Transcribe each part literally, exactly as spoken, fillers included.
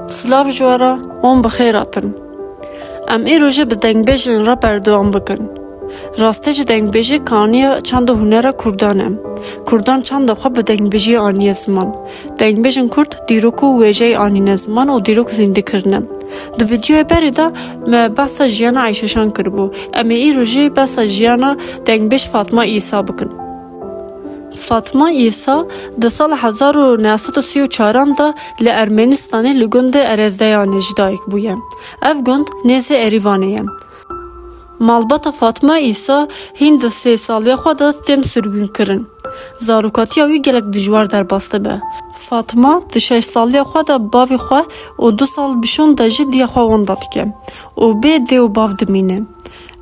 Silav ji we re, hûn bi xêr hatin. Em îro jî bi dengbêjên re berdewam bikin. Rastî jî dengbêjî kaniya çanda hunera Kurdan e. Kurdan çanda xwe bi dengbêjiyê aniye ziman. Dengbêjên Kurd dîrok û wêjeyê anîne ziman û dîrok zîndî kirine. Di vîdeoyê berê de me behsa jiyana Eyşeşan kiribû. Em ê îro jî behsa jiyana dengbêj Fatma Îsa bikin. Fatma Îsa di sala hezar û neh sed û sî û çaran de li Ermenistanê li gundê Erezdeyanê ji dayik bûye. Ev gund nêzê Erîvanê ye. Malbata Fatma Îsa hîn di sê saliya xwe de tên sirgûnkirin. Zarokatiya wî gelek dijwar derbas dibe. Fatma di şeş saliya xwe de bavê xwe û du sal bi şûn de jî diya xwe wenda dike û bê dê û bav dimîne.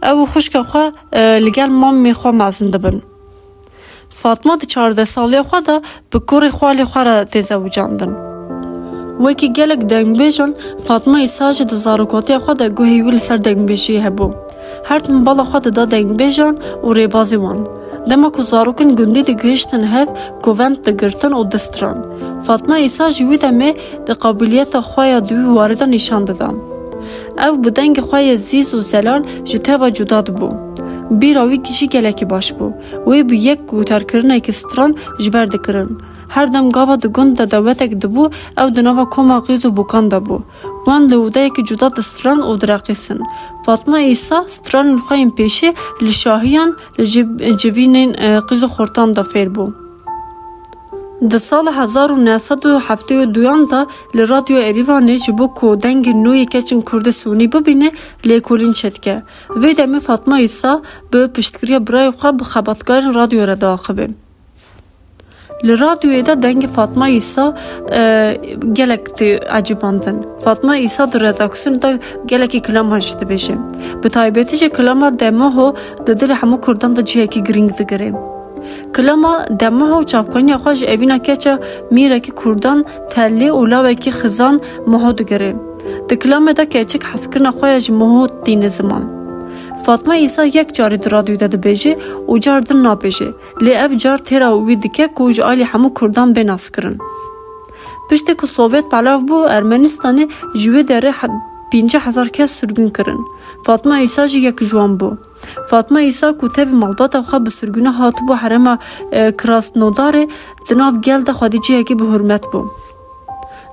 Ew û xwişka xwe, e, li gel mamê xwe mezin dibin. Fatma di çardeh saliya xwe de bi kurê xalê xwe re tê zewicandin. Wekî gelek dengbêjan, Fatma Îsa jî di zarokatiya xwe de guhê wî li ser dengbêjiyê hebû. Her tim bala xwe dida dengbêjan û rêbazî wan. Dema ku zarokên gundî digihiştin hev, govend digirtin û distiran. Fatma Îsa ji wî demê di qabiliyeta xwe ya di wî warî de nîşan dida. Ew bi dengê xwe yê zîz û zelal ji teva cuda dibû. Bîra wî jî gelekî baş bû. Wê bi yek guhdarkirinekî stran ji ber dikirin. Her dem gava di gund de dawetek dibû, ew di nava koma qîz û bokan de bû. Wan li odeyekî cuda distiran û direqîsin. Fatma Îsa stranên xwe yên pêşî li şahiyan, li civ-, civînên, e, qîz û xortan de fêr bû. Di sala hezar û neh sed û heftê û duyan de li Radyo Erîvanê ji bo ku dengê nû yê keçên Kurdî sûnî bibîne, lêkolîn çêdike. Vê demê Fatma Îsa bi piştgiriya birayê xwe bi xebatkarên radyo re diaxive. Li radyoyê de dengê Fatma Îsa, e, gelek tê ecibandin. Fatma Îsa di redaksiyonê de gelekî kilama jî dibêje. Bi taybetî jî kilama Demaho di dilê hemû Kurdan de cihekî girîng digire. Kilama Demaho çavkaniya xwe ji evîna keça mîrekî Kurdan Tellê û lawekî xizan Moho digire. Di kilamê de keçik hezkirina xwe ya ji Moho tîne ziman. Fatma Îsa yek carî di radyoyê de dibêje û car din nabêje. Lê ev car têra wî dike ku ji alî hemû Kurdan bê naskirin. Piştî ku Sovyet belav bû, Ermenistanê ji wê derê he-, pêncî hezar kes sirgûn kirin. Fatma Îsa jî yek ji wan bû. Fatma Îsa ku tevî malbata xwe bi sirgûnê hatibû herêma, e, Krasnodarê, di nav gel de xwedî cihekî bi hurmet bû.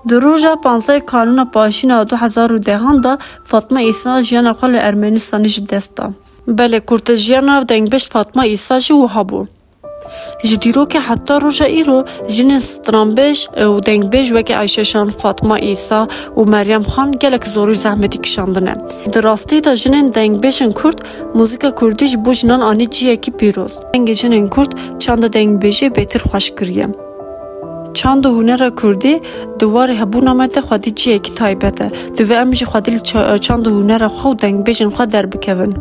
Di roja panzdehê Kanûna Paşîna du hezar û dehan de Fatma Îsa jiyana xwe li Ermenistanê ji dest da. Belê, kurtejiyana dengbêj Fatma Îsa jî wiha bû. Ji dîrokê heta roja îro jinên stranbêj û dengbêj weke Ayşe Şan, Fatma Îsa û Meryem Xan gelek zor û zehmetî kişandine. Di rastî de jinên dengbêjên Kurd muzîka Kurdî ji bo jinan anî cihekî pîroz. Dengê jinên Kurd çanda dengbêjê bêtir xweş kiriye. Çand û hunera Kurdî di warê hebûna me de xwedî cihekî taybet e. Divê em jî xwedî li ça-, çand û hunera xwe û dengbêjên xwe derbikevin.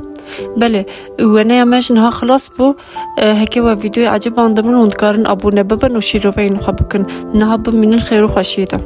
Belê, weneya me ji niha xilas bû. E, heke we vîdeoyê ecibandibin, hûn dikarin abone bibin û şîroveyên xwe bikin. Niha bimînin xêr û xweşiyê de.